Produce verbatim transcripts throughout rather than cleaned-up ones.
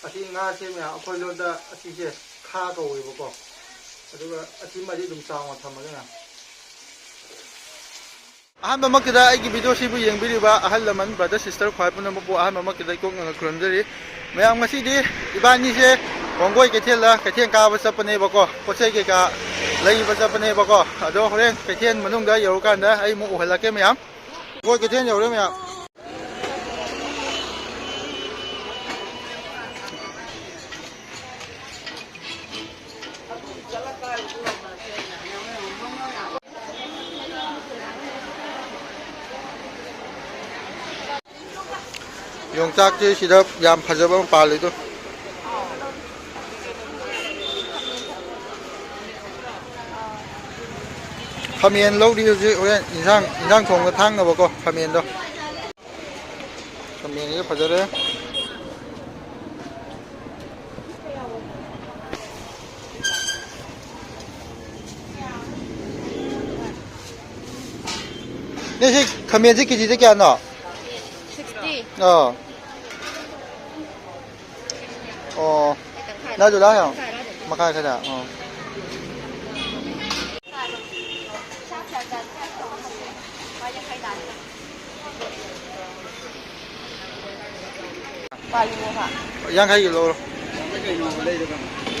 ꯑꯁꯤ ꯉꯥꯁꯦ ꯃꯌꯥꯝ ꯑꯩꯈꯣꯏ ꯂꯣꯟꯗ ꯑꯁꯤꯁꯦ ꯈꯥ ꯀꯧꯋꯦꯕꯀꯣ꯫ ꯑꯗꯨꯒ ꯑꯁꯤꯃꯗꯤ ꯑꯗꯨꯝ ꯆꯥꯎꯅ ꯊꯝꯃꯒꯦ ꯃꯌꯥꯝ꯫ ꯑꯍꯥꯟꯕꯃꯛꯇꯗ ꯑꯩꯒꯤ ꯚꯤꯗꯤꯑꯣꯁꯤꯕꯨ ꯌꯦꯡꯕꯤꯔꯤꯕ ꯑꯍꯜ ꯂꯃꯟ, ꯕ꯭ꯔꯗꯔ, ꯁꯤꯁꯇꯔ ꯈ꯭ꯋꯥꯏ ꯄꯨꯝꯅꯃꯛꯄꯨ ꯑꯍꯥꯟꯕꯃꯛꯇꯗ ꯏꯀꯣꯛꯅꯅ ꯈꯨꯔꯨꯝꯖꯔꯤ꯫ ꯃꯌꯥꯝ, ꯉꯁꯤꯗꯤ ꯏꯕꯥꯅꯤꯁꯦ ꯋꯥꯡꯒꯣꯏ ꯀꯩꯊꯦꯜꯗ ꯀꯩꯊꯦꯜ ꯀꯥꯕ ꯆꯠꯄꯅꯦꯕꯀꯣ, ꯄꯣꯠ ꯆꯩ ꯀꯩꯀꯥ ꯂꯩꯕ ꯆꯠꯄꯅꯦꯕꯀꯣ꯫ ꯑꯗꯣ ꯍꯣꯔꯦꯟ ꯀꯩꯊꯦꯜ ꯃꯅꯨꯡꯗ ꯌꯧꯔꯀꯥꯟꯗ ꯑꯩ ꯑꯃꯨꯛ ꯎꯍꯜꯂꯛꯀꯦ ꯃꯌꯥꯝ꯫ ꯋꯥꯡꯒꯣꯏ ꯀꯩꯊꯦꯜ ꯌꯧꯔꯦ ꯃꯌꯥꯝ꯫ ꯌꯣꯡꯆꯥꯛꯁꯦ ꯁꯤꯗ ꯌꯥꯝ ꯐꯖꯕ ꯑꯃ ꯄꯥꯜꯂꯤꯗꯣ꯫ ꯈꯥꯃꯦꯟ ꯂꯧꯔꯤ ꯍꯧꯖꯤꯛ, ꯍꯣꯔꯦꯟ ꯏꯟꯁꯥꯡ, ꯏꯟꯁꯥꯡ ꯊꯣꯡꯕ ꯊꯥꯡꯅꯕꯀꯣ, ꯈꯥꯃꯦꯟꯗꯣ꯫ ꯈꯥꯃꯦꯟꯁꯤꯁꯨ ꯐꯖꯔꯦ꯫ ꯅꯣꯏ ꯁꯤ ꯈꯥꯃꯦꯟꯁꯤ ꯀꯦꯖꯤꯗ ꯀꯌꯥꯅꯣ? ꯁꯤꯛꯁꯇꯤ꯫ ꯑꯥ꯫ ꯑꯣ꯫ ꯅꯪꯁꯨ ꯂꯥꯛꯑꯣ꯫ ꯃꯈꯥꯏ ꯈꯔ꯫ ꯑꯣ꯫ ꯌꯥꯡꯈꯩꯒꯤ ꯂꯧꯔꯣ꯫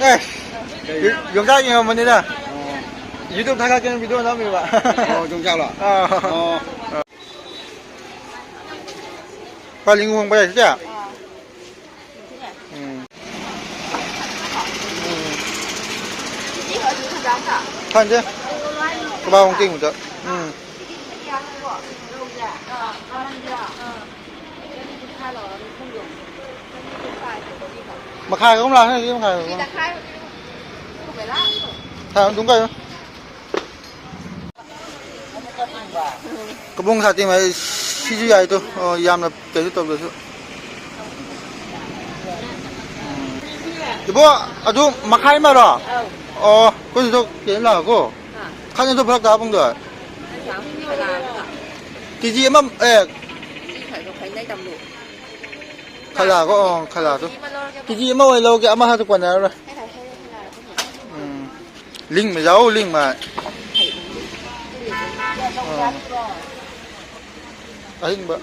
ꯑꯦ, ꯌꯣꯡꯆꯥꯛ ꯌꯦꯡꯉꯝꯕꯅꯤꯗ꯫ YouTube ꯊꯥꯒꯠꯀꯦꯅ video ꯅꯝꯃꯤꯕ꯫ ꯑꯣ, ꯌꯣꯡꯆꯥꯛꯂꯣ? ꯑꯥ꯫ ꯑꯣ꯫ ꯄꯥꯂꯤ ꯍꯣꯡꯕ ꯌꯥꯏ ꯁꯤꯗꯤ? ꯎꯝ꯫ ꯎꯝ꯫ ꯈꯪꯗꯦ꯫ ꯀꯕꯥ ꯍꯣꯡ ꯇꯤꯡꯕꯗ꯫ ꯎꯝ꯫ ꯃꯈꯥꯏ ꯑꯍꯨꯝ ꯂꯥꯛꯈ꯭ꯔꯦ, ꯃꯈꯥꯏ ꯑꯍꯨꯝ꯫ ꯊꯥ ꯑꯗꯨꯝ ꯀꯥꯏꯌꯣ꯫ ꯀꯕꯨꯡ ꯁꯥꯇꯤꯟ ꯍꯥꯏ ꯁꯤꯁꯨ ꯌꯥꯏꯗꯣ꯫ ꯑꯣ, ꯌꯥꯝꯅ ꯀꯩꯅꯣ ꯇꯧꯗ꯭ꯔꯁꯨ꯫ ꯏꯕꯣ, ꯑꯗꯨ ꯃꯈꯥꯏ ꯑꯃꯔꯣ? ꯑꯣ, ꯑꯩꯈꯣꯏꯁꯨ ꯀꯩꯅꯣ ꯂꯥꯛꯑꯣꯀꯣ꯫ ꯈꯥꯃꯦꯟꯗꯣ ꯐꯔꯛ ꯇꯥꯕ ꯄꯨꯡꯗꯣ꯫ ꯀꯦ ꯖꯤ ꯑꯃ, ꯑꯦ꯫ ꯈꯂꯥꯒꯣ, ꯑꯣ, ꯈꯂꯥꯗꯣ꯫ ꯀꯦ ꯖꯤ ꯑꯃ ꯑꯣꯏꯅ ꯂꯧꯒꯦ, ꯑꯃ ꯍꯥꯟꯅ ꯀꯣꯟꯅꯔꯔꯣꯏ꯫ ꯎꯝ꯫ ꯂꯤꯡꯕ ꯌꯥꯎ, ꯂꯤꯡꯕ꯫ ꯑꯥ꯫ ꯑꯍꯤꯡꯕ꯫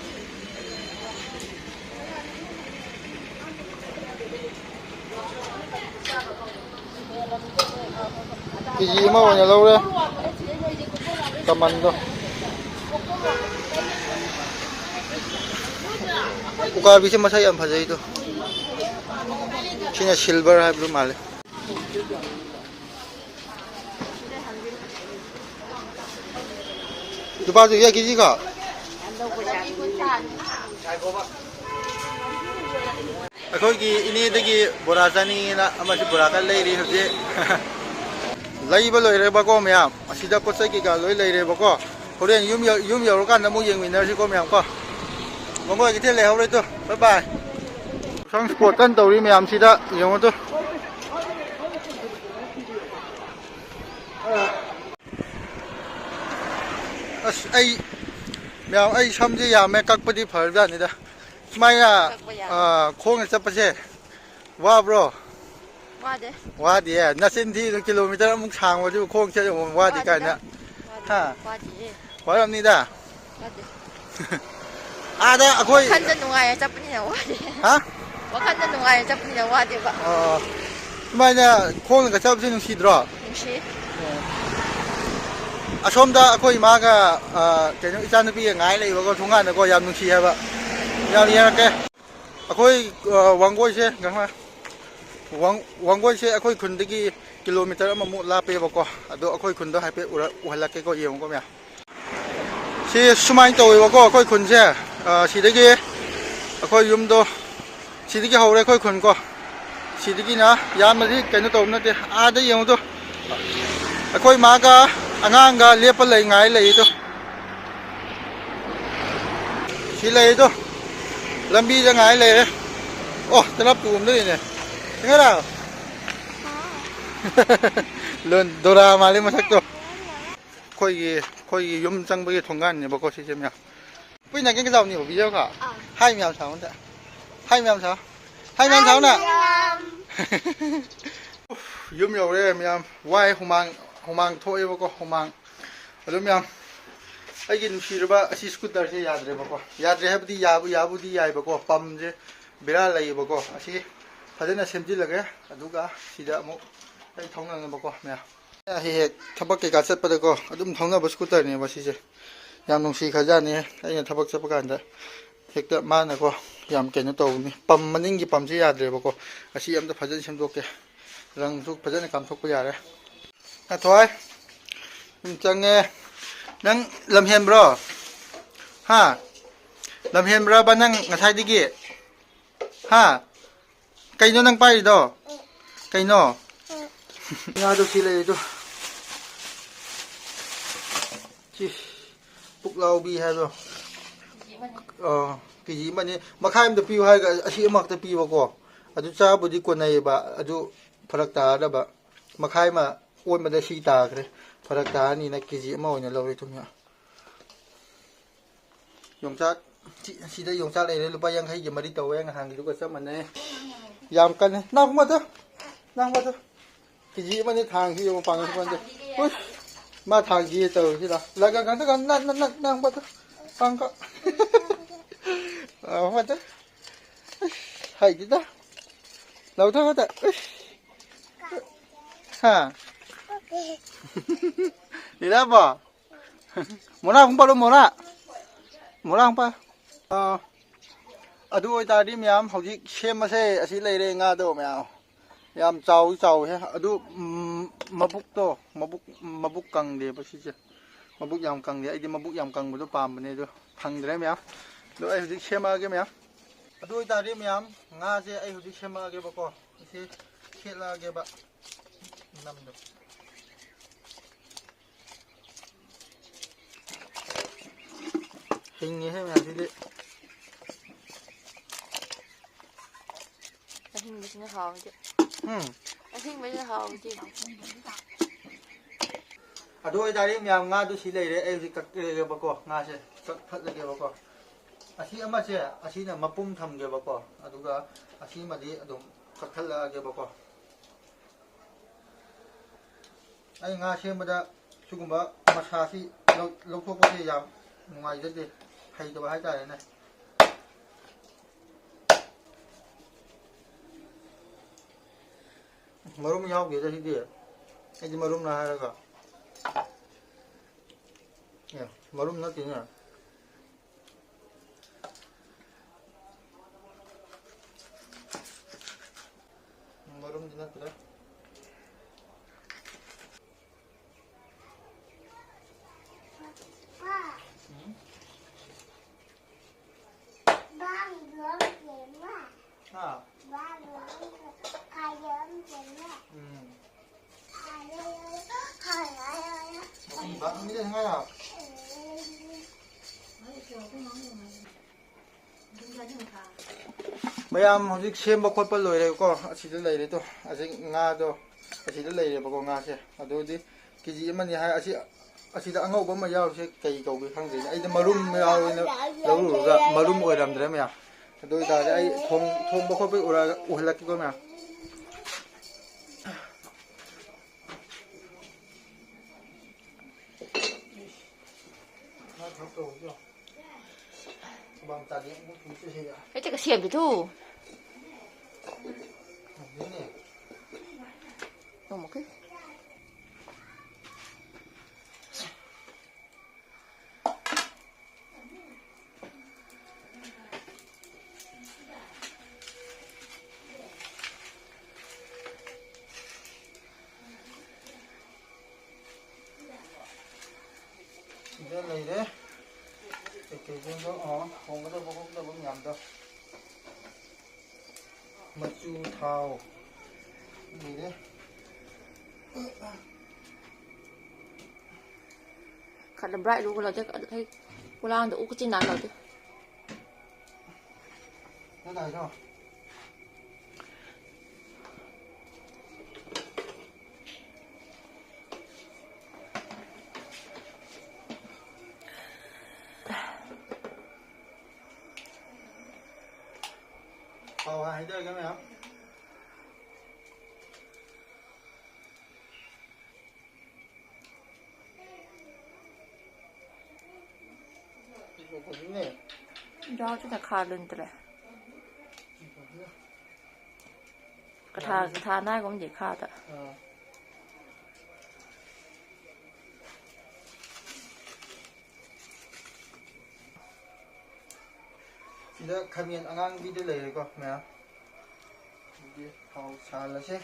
ꯀꯦ ꯖꯤ ꯑꯃ ꯑꯣꯏꯅ ꯂꯧꯔꯦ꯫ ꯀꯃꯟꯗꯣ꯫ ꯎꯀꯥꯕꯤꯁꯦ ꯃꯁꯛ ꯌꯥꯝ ꯐꯖꯩꯗꯣ꯫ ꯁꯤꯅ ꯁꯤꯜꯚꯔ ꯍꯥꯏꯕꯗꯨ ꯃꯥꯜꯂꯦ꯫ ꯂꯨꯄꯥ ꯆꯧꯁꯦ ꯀꯦ ꯖꯤ ꯀꯣ? ꯑꯩꯈꯣꯏꯒꯤ ꯏꯅꯦꯗꯒꯤ ꯕꯣꯔꯥ ꯆꯥꯅꯤꯡꯉꯦꯅ ꯑꯃꯁꯨ ꯕꯣꯔꯥ ꯀꯟꯅ ꯂꯩꯔꯤ ꯍꯧꯖꯤꯛ꯫ ꯂꯩꯕ ꯂꯣꯏꯔꯦꯕꯀꯣ ꯃꯌꯥꯝ꯫ ꯑꯁꯤꯗ ꯄꯣꯠ ꯆꯩ ꯀꯩꯀꯥ ꯂꯣꯏ ꯂꯩꯔꯦꯕꯀꯣ꯫ ꯍꯣꯔꯦꯟ ꯌꯨꯝ ꯌꯧ-, ꯌꯨꯝ ꯌꯧꯔꯀꯥꯟꯗ ꯑꯃꯨꯛ ꯌꯦꯡꯃꯤꯟꯅꯔꯁꯤꯀꯣ ꯃꯌꯥꯝ ꯀꯣ꯫ ꯃꯪꯒꯣꯜ ꯀꯩꯊꯦꯜ ꯂꯩꯍꯧꯔꯦ ꯇꯨ꯫ ꯕꯥꯏ ꯕꯥꯏ꯫ ꯁꯪ ꯁ꯭ꯄꯣꯔꯠ ꯀꯟꯅ ꯇꯧꯔꯤ ꯃꯌꯥꯝꯁꯤꯗ ꯌꯦꯡꯉꯣ ꯇꯨ꯫ ꯑꯁ, ꯑꯩ, ꯃꯌꯥꯝ, ꯑꯩ ꯁꯝꯁꯦ ꯌꯥꯝꯃꯦ, ꯀꯛꯄꯗꯤ ꯐꯔꯖꯥꯠꯅꯤꯗ꯫ ꯁꯨꯃꯥꯏꯅ, ꯀꯛꯄ ꯌꯥꯕ꯫ ꯑ, ꯈꯣꯡꯅ ꯆꯠꯄꯁꯦ ꯋꯥꯕ꯭ꯔꯣ? ꯋꯥꯗꯦ꯫ ꯋꯥꯗꯤꯌꯦ? ꯅꯆꯤꯟ ꯊꯤꯅꯨ, ꯀꯤꯂꯣꯃꯤꯇꯔ ꯑꯃꯨꯛ ꯁꯥꯡꯕꯁꯤꯕꯨ ꯈꯣꯡ ꯆꯠ ꯑꯃꯨꯛ ꯋꯥꯗꯦ ꯋꯥꯗꯦꯗ꯫ ꯀꯥꯏꯅ꯫ ꯍꯥ? ꯋꯥꯗꯦ꯫ ꯋꯥꯗꯤꯌꯦ꯫ ꯋꯥꯔꯝꯅꯤꯗ꯫ ꯋꯥꯗꯦ꯫ ꯑꯥꯗ ꯑꯩꯈꯣꯏ ꯋꯥꯈꯜꯗ ꯅꯨꯡꯉꯥꯏꯅ ꯆꯠꯄꯅꯤꯅ ꯋꯥꯗꯦ꯫ ꯍꯥ? ꯋꯥꯈꯜꯗ ꯅꯨꯡꯉꯥꯏꯅ ꯆꯠꯄꯅꯤꯅ ꯋꯥꯗꯦꯕ꯫ ꯑꯣ꯫ ꯁꯨꯃꯥꯏꯅ ꯈꯣꯡꯅꯒ ꯆꯠꯄꯁꯦ ꯅꯨꯡꯁꯤꯗ꯭ꯔꯣ? ꯅꯨꯡꯁꯤ꯫ ꯑꯁꯣꯝꯗ ꯑꯩꯈꯣꯏ ꯏꯃꯥꯒ, ꯑ, ꯀꯩꯅꯣ, ꯏꯆꯥꯅꯨꯄꯤꯒ ꯉꯥꯏ ꯂꯩꯕꯀꯣ, ꯊꯣꯡꯒꯥꯟꯗꯀꯣ, ꯌꯥꯝ ꯅꯨꯡꯁꯤ ꯍꯥꯏꯕ꯫ ꯌꯥꯝ ꯌꯦꯡꯉꯛꯀꯦ꯫ ꯑꯩꯈꯣꯏ, ꯑ, ꯋꯥꯡꯒꯣꯏꯁꯦ, ꯒꯪꯃꯥ-, ꯋꯥꯡ-, ꯋꯥꯡꯒꯣꯏꯁꯦ ꯑꯩꯈꯣꯏ ꯈꯨꯟꯗꯒꯤ ꯀꯤꯂꯣꯃꯤꯇꯔ ꯑꯃꯃꯨꯛ ꯂꯥꯞꯄꯦꯕꯀꯣ꯫ ꯑꯗꯣ ꯑꯩꯈꯣꯏ ꯈꯨꯟꯗꯣ ꯍꯥꯏꯐꯦꯠ ꯎꯔ-, ꯎꯍꯜꯂꯛꯀꯦꯀꯣ, ꯌꯦꯡꯉꯨꯀꯣ ꯃꯌꯥꯝ꯫ ꯁꯤ ꯁꯨꯃꯥꯏꯅ ꯇꯧꯋꯦꯕꯀꯣ, ꯑꯩꯈꯣꯏ ꯈꯨꯟꯁꯦ, ꯑ, ꯁꯤꯗꯒꯤ ꯑꯩꯈꯣꯏ ꯌꯨꯝꯗꯣ, ꯁꯤꯗꯒꯤ ꯍꯧꯔꯦ ꯑꯩꯈꯣꯏ ꯈꯨꯟ ꯀꯣ꯫ ꯁꯤꯗꯒꯤꯅ ꯌꯥꯝꯅꯗꯤ ꯀꯩꯅꯣ ꯇꯧꯕ ꯅꯠꯇꯦ, ꯑꯥꯗ ꯌꯦꯡꯉꯨꯗꯣ꯫ ꯑꯩꯈꯣꯏ ꯃꯥꯒ ꯑꯉꯥꯡꯒ ꯂꯦꯞꯄ ꯂꯩ, ꯉꯥꯏ ꯂꯩꯗꯣ꯫ ꯁꯤ ꯂꯩꯗꯣ꯫ ꯂꯝꯕꯤꯗ ꯉꯥꯏ ꯂꯩꯔꯦ꯫ ꯑꯣ, ꯇꯔꯥ ꯄꯨꯝꯗꯣꯏꯅꯦ꯫ ꯊꯦꯡꯅꯔ? ꯂꯣꯟ-, ꯗꯣꯔꯥ ꯃꯥꯜꯂꯤ ꯃꯁꯛꯇꯣ꯫ ꯑꯩꯈꯣꯏꯒꯤ, ꯑꯩꯈꯣꯏꯒꯤ ꯌꯨꯝ ꯆꯪꯕꯒꯤ ꯊꯣꯡꯒꯥꯟꯅꯦꯕꯀꯣ ꯁꯤꯁꯦ ꯃꯌꯥꯝ꯫ ꯄꯨꯏꯅ ꯀꯩ ꯀꯩ ꯆꯥꯎꯅꯤ ꯕꯤꯖꯣ ꯀ? ꯑꯥ꯫ ꯍꯥꯏ ꯃꯌꯥꯝ ꯁꯥꯎ ꯑꯝꯇ꯫ ꯍꯥꯏ ꯃꯌꯥꯝ ꯁꯥꯎ꯫ ꯍꯥꯏ ꯃꯌꯥꯝ ꯁꯥꯎꯅ꯫ ꯌꯨꯝ ꯌꯧꯔꯦ ꯃꯌꯥꯝ꯫ ꯋꯥꯏ, ꯍꯨꯃꯥꯡ, ꯍꯨꯃꯥꯡ ꯊꯣꯛꯑꯦꯕꯀꯣ, ꯍꯨꯃꯥꯡ꯫ ꯑꯗꯨ ꯃꯌꯥꯝ, ꯑꯩꯒꯤ ꯅꯨꯡꯁꯤꯔꯕ ꯑꯁꯤ ꯁ꯭ꯀꯨꯇꯔꯁꯦ ꯌꯥꯗ꯭ꯔꯦꯕꯀꯣ꯫ ꯌꯥꯗ꯭ꯔꯦ ꯍꯥꯏꯕꯗꯤ ꯌꯥꯕꯨ-, ꯌꯥꯕꯨꯗꯤ ꯌꯥꯏꯕꯀꯣ, ꯄꯝꯁꯦ ꯕꯦꯔꯥ ꯂꯩꯌꯦꯕꯀꯣ꯫ ꯑꯁꯤ ꯐꯖꯅ ꯁꯦꯝꯖꯤꯜꯂꯒꯦ, ꯑꯗꯨꯒ ꯁꯤꯗ ꯑꯃꯨꯛ ꯑꯩ ꯊꯧꯅꯅꯕꯀꯣ ꯃꯌꯥꯝ꯫ ꯍꯦꯛ ꯍꯦꯛ ꯊꯕꯛ ꯀꯩꯀꯥ ꯆꯠꯄꯗꯀꯣ ꯑꯗꯨꯝ ꯊꯧꯅꯕ ꯁ꯭ꯀꯨꯇꯔꯅꯦꯕ ꯁꯤꯁꯦ꯫ ꯌꯥꯝ ꯅꯨꯡꯁꯤꯈ꯭ꯔꯖꯥꯠꯅꯤ꯫ ꯑꯩꯅ ꯊꯕꯛ ꯆꯠꯄ ꯀꯥꯟꯗ ꯍꯦꯛꯇ ꯃꯥꯅꯀꯣ ꯌꯥꯝ ꯀꯩꯅꯣ ꯇꯧꯕꯅꯤ꯫ ꯄꯝ, ꯃꯅꯤꯡꯒꯤ ꯄꯝꯁꯦ ꯌꯥꯗ꯭ꯔꯦꯕꯀꯣ꯫ ꯑꯁꯤ ꯑꯝꯇ ꯐꯖꯅ ꯁꯦꯝꯗꯣꯛꯀꯦ꯫ ꯔꯪꯁꯨ ꯐꯖꯅ ꯀꯥꯞꯊꯣꯛꯄ ꯌꯥꯔꯦ꯫ ꯉꯥꯊꯣꯏ, ꯁꯨꯝ ꯆꯪꯉꯦ꯫ ꯅꯪ ꯂꯝꯍꯦꯟꯕ꯭ꯔꯣ? ꯍꯥ? ꯂꯝꯍꯦꯟꯕ꯭ꯔꯕ ꯅꯪ ꯉꯁꯥꯏꯗꯒꯤ? ꯍꯥ? ꯀꯩꯅꯣ ꯅꯪ ꯄꯥꯏꯔꯤꯗꯣ? ꯀꯩꯅꯣ? ꯉꯥꯗꯣ ꯁꯤ ꯂꯩꯔꯤꯗꯣ꯫ ꯁꯤ ꯄꯨꯛꯂꯥꯎꯕꯤ ꯍꯥꯏꯕ꯭ꯔꯣ? ꯑꯥ, ꯀꯦ ꯖꯤ ꯑꯃꯅꯤ꯫ ꯃꯈꯥꯏ ꯑꯃꯗ ꯄꯤꯌꯨ ꯍꯥꯏꯔꯒ ꯑꯁꯤ ꯑꯃꯈꯛꯇ ꯄꯤꯕꯀꯣ꯫ ꯑꯗꯨ ꯆꯥꯕꯨꯗꯤ ꯀꯣꯟꯅꯩꯌꯦꯕ, ꯑꯗꯨ ꯐꯔꯛ ꯇꯥꯔꯗꯕ꯫ ꯃꯈꯥꯏ ꯑꯃ ꯑꯣꯟꯕꯗ ꯁꯤ ꯇꯥꯈ꯭ꯔꯦ꯫ ꯐꯔꯛ ꯇꯥꯔꯅꯤꯅ ꯀꯦ ꯖꯤ ꯑꯃ ꯑꯣꯏꯅ ꯂꯧꯔꯦ ꯊꯨꯝꯌꯥꯛ꯫ ꯌꯣꯡꯆꯥꯛ, ꯁꯤ-, ꯁꯤꯗ ꯌꯣꯡꯆꯥꯛ ꯂꯩꯔꯦ, ꯂꯨꯄꯥ ꯌꯥꯡꯈꯩꯒꯤ ꯃꯔꯤ ꯇꯧꯋꯦ, ꯅꯍꯥꯟꯒꯤꯗꯨꯒ ꯆꯞ ꯃꯥꯟꯅꯩ꯫ ꯌꯥꯝ ꯀꯟꯅ, ꯅꯥꯎꯃꯗꯣ, ꯅꯥꯎꯃꯗꯣ꯫ ꯀꯦ ꯖꯤ ꯑꯃꯅꯤ ꯊꯥꯡꯁꯤ ꯌꯦꯡꯉꯨ, ꯄꯥꯡꯒꯜ ꯁꯣꯟꯗꯦ꯫ ꯎꯏ, ꯃꯥ ꯊꯥꯡꯁꯤ ꯇꯧꯔꯤꯁꯤꯗ꯫ ꯂꯒ ꯀꯟꯗ ꯀꯟ-, ꯅ-, ꯅ-, ꯅ-, ꯅꯥꯎꯃꯗꯣ꯫ ꯄꯥꯡꯀ꯫ ꯅꯥꯎꯃꯗꯣ꯫ ꯍꯩꯗꯤꯗ꯫ ꯂꯧꯊꯣꯛꯑꯣꯗ꯫ ꯍꯥ? ꯂꯤꯂꯥꯕꯣ? ꯃꯣꯔꯥ ꯑꯃꯨꯛ ꯄꯥꯜꯂꯣ, ꯃꯣꯔꯥ꯫ ꯃꯣꯔꯥ ꯑꯃꯨꯛ ꯄꯥꯜ-, ꯑꯥ꯫ ꯑꯗꯨ ꯑꯣꯏꯇꯥꯔꯗꯤ ꯃꯌꯥꯝ ꯍꯧꯖꯤꯛ ꯁꯦꯝꯃꯁꯦ꯫ ꯑꯁꯤ ꯂꯩꯔꯦ ꯉꯥꯗꯣ ꯃꯌꯥꯝ꯫ ꯌꯥꯝ ꯆꯥꯎꯗꯤ ꯆꯥꯎꯋꯦꯍꯦ꯫ ꯑꯗꯨ, ꯎꯝ, ꯃꯕꯨꯛꯇꯣ, ꯃꯕꯨꯛ, ꯃꯕꯨꯛ ꯀꯪꯗꯦꯕ ꯁꯤꯁꯦ꯫ ꯃꯕꯨꯛ ꯌꯥꯝ ꯀꯪꯗꯦ꯫ ꯑꯩꯗꯤ ꯃꯕꯨꯛ ꯌꯥꯝ ꯀꯪꯕꯗꯣ ꯄꯥꯝꯕꯅꯦ꯫ ꯑꯗꯣ ꯐꯪꯗ꯭ꯔꯦ ꯃꯌꯥꯝ꯫ ꯑꯗꯣ ꯑꯩ ꯍꯧꯖꯤꯛ ꯁꯦꯝꯃꯛꯑꯒꯦ ꯃꯌꯥꯝ꯫ ꯑꯗꯨ ꯑꯣꯏꯇꯥꯔꯗꯤ ꯃꯌꯥꯝ, ꯉꯥꯁꯦ ꯑꯩ ꯍꯧꯖꯤꯛ ꯁꯦꯝꯃꯛꯑꯒꯦꯕꯀꯣ꯫ ꯑꯁꯤ ꯈꯦꯠꯂꯛꯑꯒꯦꯕ꯫ ꯅꯝꯗꯣ꯫ ꯍꯤꯡꯉꯤꯍꯦ ꯃꯌꯥꯝꯁꯤꯗꯤ꯫ ꯑꯍꯤꯡꯕꯁꯤꯅ ꯍꯥꯎꯋꯤꯗꯤ꯫ ꯎꯝ꯫ ꯑꯍꯤꯡꯕꯁꯤꯅ ꯍꯥꯎꯋꯤꯗꯤ꯫ ꯑꯗꯨ ꯑꯣꯏꯇꯥꯔꯗꯤ ꯃꯌꯥꯝ, ꯉꯥꯗꯨ ꯁꯤ ꯂꯩꯔꯦ꯫ ꯑꯩ ꯍꯧꯖꯤꯛ ꯀꯛꯂꯒꯦꯕꯀꯣ, ꯉꯥꯁꯦ ꯀꯛꯊꯠꯂꯒꯦꯕꯀꯣ꯫ ꯑꯁꯤ ꯑꯃꯁꯦ, ꯑꯁꯤꯅ ꯃꯄꯨꯝ ꯊꯝꯒꯦꯕꯀꯣ, ꯑꯗꯨꯒ ꯑꯁꯤꯃꯗꯤ ꯑꯗꯨꯝ ꯀꯛꯊꯠꯂꯛꯑꯒꯦꯕꯀꯣ꯫ ꯑꯩ ꯉꯥ ꯁꯦꯝꯕꯗ ꯁꯤꯒꯨꯝꯕ ꯃꯁꯥꯁꯤ ꯂꯧ-, ꯂꯧꯊꯣꯛꯄꯁꯦ ꯌꯥꯝ ꯅꯨꯡꯉꯥꯏꯖꯗꯦ, ꯍꯩꯇꯕ ꯍꯥꯏꯇꯥꯔꯦꯅꯦ꯫ ꯃꯔꯨꯝ ꯌꯥꯎꯗꯦꯗ ꯁꯤꯗꯤ꯫ ꯑꯩꯗꯤ ꯃꯔꯨꯝꯅ ꯍꯥꯏꯔꯒ꯫ ꯑꯦ, ꯃꯔꯨꯝ ꯅꯠꯇꯦꯅꯦ꯫ ꯃꯔꯨꯝꯗꯤ ꯅꯠꯇ꯭ꯔꯦ꯫ ꯎꯝ꯫ ꯍꯥ? ꯎꯝ꯫ ꯕꯥ ꯊꯝꯕꯤꯗ ꯉꯥꯏꯔꯣ꯫ ꯃꯌꯥꯝ ꯍꯧꯖꯤꯛ ꯁꯦꯝꯕ ꯈꯣꯠꯄ ꯂꯣꯏꯔꯦꯀꯣ꯫ ꯑꯁꯤꯗ ꯂꯩꯔꯦꯗꯣ, ꯍꯧꯖꯤꯛ ꯉꯥꯗꯣ ꯑꯁꯤꯗ ꯂꯩꯔꯦꯕꯀꯣ꯫ ꯉꯥꯁꯦ ꯑꯗꯨꯗꯤ ꯀꯦ ꯖꯤ ꯑꯃꯅꯤ ꯍꯥꯏ꯫ ꯑꯁꯤ, ꯑꯁꯤꯗ ꯑꯉꯧꯕ ꯑꯃ ꯌꯥꯎꯔꯤꯁꯦ ꯀꯩ ꯀꯧꯒꯦ ꯈꯪꯗꯦꯅꯦ꯫ ꯑꯩꯗꯤ ꯃꯔꯨꯝ ꯌꯥꯎꯋꯦꯅ ꯂꯧꯔꯨꯔꯒ ꯃꯔꯨꯝ ꯑꯣꯏꯔꯝꯗ꯭ꯔꯦ ꯃꯌꯥꯝ꯫ ꯑꯗꯨ ꯑꯣꯏꯇꯥꯔꯗꯤ ꯑꯩ ꯊꯣꯡ-, ꯊꯣꯡꯕ ꯈꯣꯠꯄ ꯎꯔꯒ ꯎꯍꯜꯂꯛꯀꯦꯀꯣ ꯃꯌꯥꯝ꯫ Ê, chắc cái xiêm thì thu. Không một cái. ꯁꯤꯗ ꯂꯩꯔꯦ꯫ ꯀꯩꯀꯩꯗꯣ, ꯑꯣ, ꯊꯣꯡꯒꯗꯕ ꯈꯣꯠꯀꯗꯕ ꯃꯌꯥꯝꯗꯣ꯫ ꯃꯆꯨ, ꯊꯥꯎ ꯂꯩꯔꯦ꯫ ꯈꯔ bright ꯂꯨꯒ ꯂꯧꯗꯦ, ꯑꯗꯨ ꯑꯩ ꯄꯣꯂꯥꯡꯗ ꯎ ꯀꯆꯤꯟ ꯅꯥ ꯂꯧꯗꯦ꯫ ꯅꯪ ꯀꯥꯏꯗꯣ? ꯊꯥꯎ ꯍꯥꯏꯗꯔꯒ ꯃꯌꯥꯝ꯫ ꯌꯥꯎꯗꯅ ꯈꯥ ꯂꯨꯟꯗ꯭ꯔꯦ꯫ ꯀꯊꯥ, ꯀꯊꯥ ꯅꯥꯏꯒꯨꯝꯗꯤ ꯈꯥꯗ꯫ ꯑꯥ꯫ ꯁꯤꯗ ꯈꯥꯃꯦꯟ ꯑꯉꯥꯡꯕꯤꯗ ꯂꯩꯔꯦꯀꯣ ꯃꯌꯥꯝ꯫ ꯑꯗꯨꯗꯤ ꯊꯥꯎ ꯁꯥꯍꯜꯂꯁꯦ꯫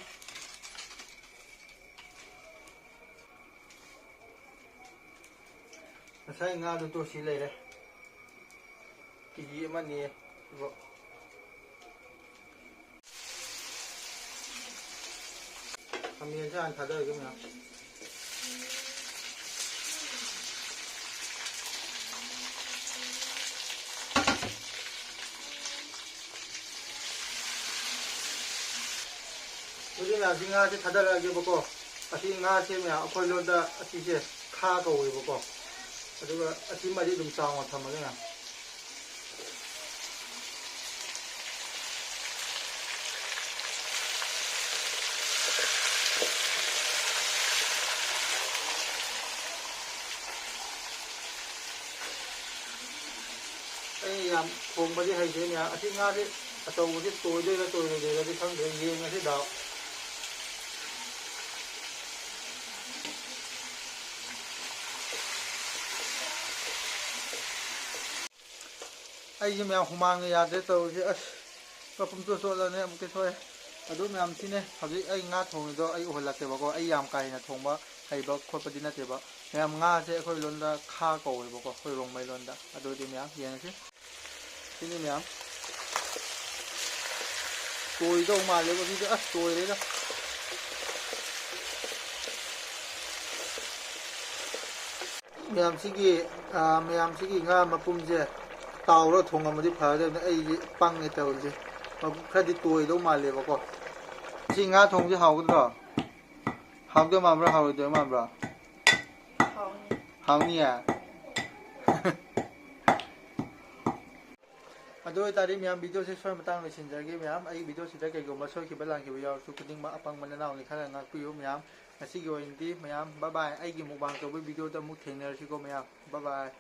ꯉꯁꯥꯏ ꯉꯥꯗꯨ ꯇꯣ ꯁꯤ ꯂꯩꯔꯦ꯫ ꯀꯦ ꯖꯤ ꯑꯃꯅꯤ꯫ ꯈꯥꯃꯦꯟꯁꯦ ꯍꯥꯟꯅ ꯊꯥꯗꯔꯒꯦ ꯃꯌꯥꯝ꯫ ꯑꯗꯨꯗꯤ ꯃꯌꯥꯝꯁꯤ ꯉꯥꯁꯦ ꯊꯥꯗꯔꯛꯑꯒꯦꯕꯀꯣ꯫ ꯑꯁꯤ ꯉꯥꯁꯦ ꯃꯌꯥꯝ ꯑꯩꯈꯣꯏ ꯂꯣꯟꯗ ꯑꯁꯤꯁꯦ ꯈꯥ ꯀꯧꯋꯦꯕꯀꯣ꯫ ꯑꯗꯨꯒ ꯑꯁꯤꯃꯗꯤ ꯑꯗꯨꯝ ꯆꯥꯎꯅ ꯊꯝꯃꯒꯦ ꯃꯌꯥꯝ꯫ ꯑꯩ ꯌꯥꯝ ꯊꯣꯡꯕꯗꯤ ꯍꯩꯇꯦꯅꯦ꯫ ꯑꯁꯤ ꯉꯥꯁꯦ ꯑꯆꯧꯕꯁꯦ ꯇꯣꯏꯗꯣꯏꯔꯥ ꯇꯣꯏꯔꯣꯏꯗꯣꯏꯔꯗꯤ ꯈꯪꯗ꯭ꯔꯦ꯫ ꯌꯦꯡꯉꯁꯤ ꯗꯥꯎ꯫ ꯑꯩꯁꯦ ꯃꯌꯥꯝ ꯍꯨꯃꯥꯡꯅ ꯌꯥꯗ꯭ꯔꯦ ꯇꯧꯔꯤꯁꯦ꯫ ꯑꯁ, ꯃꯄꯨꯝ ꯆꯣꯠ ꯆꯣꯠꯂꯅꯦ ꯑꯃꯨꯛꯇ ꯊꯣꯛꯑꯦ꯫ ꯑꯗꯨ ꯃꯌꯥꯝꯁꯤꯅꯦ ꯍꯧꯖꯤꯛ ꯑꯩ ꯉꯥ ꯊꯣꯡꯉꯤꯗꯣ ꯑꯩ ꯎꯍꯜꯂꯛꯀꯦꯕꯀꯣ꯫ ꯑꯩ ꯌꯥꯝ ꯀꯥ ꯍꯦꯟꯅ ꯊꯣꯡꯕ ꯍꯩꯕ ꯈꯣꯠꯄꯗꯤ ꯅꯠꯇꯦꯕ꯫ ꯃꯌꯥꯝ ꯉꯥꯁꯦ ꯑꯩꯈꯣꯏ ꯂꯣꯟꯗ ꯈꯥ ꯀꯧꯋꯦꯕꯀꯣ, ꯑꯩꯈꯣꯏ ꯔꯣꯡꯃꯩ ꯂꯣꯟꯗ꯫ ꯑꯗꯨꯗꯤ ꯃꯌꯥꯝ ꯌꯦꯡꯉꯁꯤ꯫ ꯁꯤꯅꯤ ꯃꯌꯥꯝ꯫ ꯇꯣꯏꯗꯧ ꯃꯥꯜꯂꯦꯕ ꯁꯤꯗꯤ꯫ ꯑꯁ, ꯇꯣꯏꯔꯦꯗ꯫ ꯃꯌꯥꯝꯁꯤꯒꯤ, ꯑ, ꯃꯌꯥꯝꯁꯤꯒꯤ ꯉꯥ ꯃꯄꯨꯝꯁꯦ ꯇꯥꯎꯔ ꯊꯣꯡꯉꯝꯃꯗꯤ ꯐꯒꯗꯕꯅꯤ꯫ ꯑꯩꯁꯦ ꯄꯪꯉꯦ ꯇꯧꯔꯤꯁꯦ꯫ ꯃꯄꯨꯝ ꯈꯔꯗꯤ ꯇꯣꯏꯗꯧ ꯃꯥꯜꯂꯦꯕꯀꯣ꯫ ꯁꯤ ꯉꯥ ꯊꯣꯡꯕꯁꯦ ꯍꯥꯎꯒꯗ꯭ꯔꯣ? ꯍꯥꯎꯗꯣꯏ ꯃꯥꯟꯕ꯭ꯔꯣ, ꯍꯥꯎꯔꯣꯏꯗꯣꯏ ꯃꯥꯟꯕ꯭ꯔꯣ? ꯍꯥꯎꯅꯤ꯫ ꯍꯥꯎꯅꯤꯌꯦ? ꯑꯗꯨ ꯑꯣꯏꯇꯥꯔꯗꯤ ꯃꯌꯥꯝ, ꯚꯤꯗꯤꯑꯣꯁꯦ ꯁ꯭ꯋꯥꯏ ꯃꯇꯥꯡ ꯂꯣꯏꯁꯤꯟꯖꯔꯒꯦ ꯃꯌꯥꯝ꯫ ꯑꯩꯒꯤ ꯚꯤꯗꯤꯑꯣꯁꯤꯗ ꯀꯩꯒꯨꯝꯕ ꯁꯣꯏꯈꯤꯕ ꯂꯥꯟꯈꯤꯕ ꯌꯥꯎꯔꯁꯨ ꯈꯨꯗꯤꯡꯃꯛ ꯑꯄꯪꯕ ꯅꯅꯥꯎꯅꯤ, ꯈꯔ ꯉꯥꯛꯄꯤꯌꯨ ꯃꯌꯥꯝ꯫ ꯉꯁꯤꯒꯤ ꯑꯣꯏꯅꯗꯤ ꯃꯌꯥꯝ bye bye꯫ ꯑꯩꯒꯤ ꯃꯨꯛꯕꯥꯡ ꯇꯧꯕꯒꯤ ꯚꯤꯗꯤꯑꯣꯗ ꯑꯃꯨꯛ ꯊꯦꯡꯅꯔꯁꯤꯀꯣ ꯃꯌꯥꯝ, bye bye꯫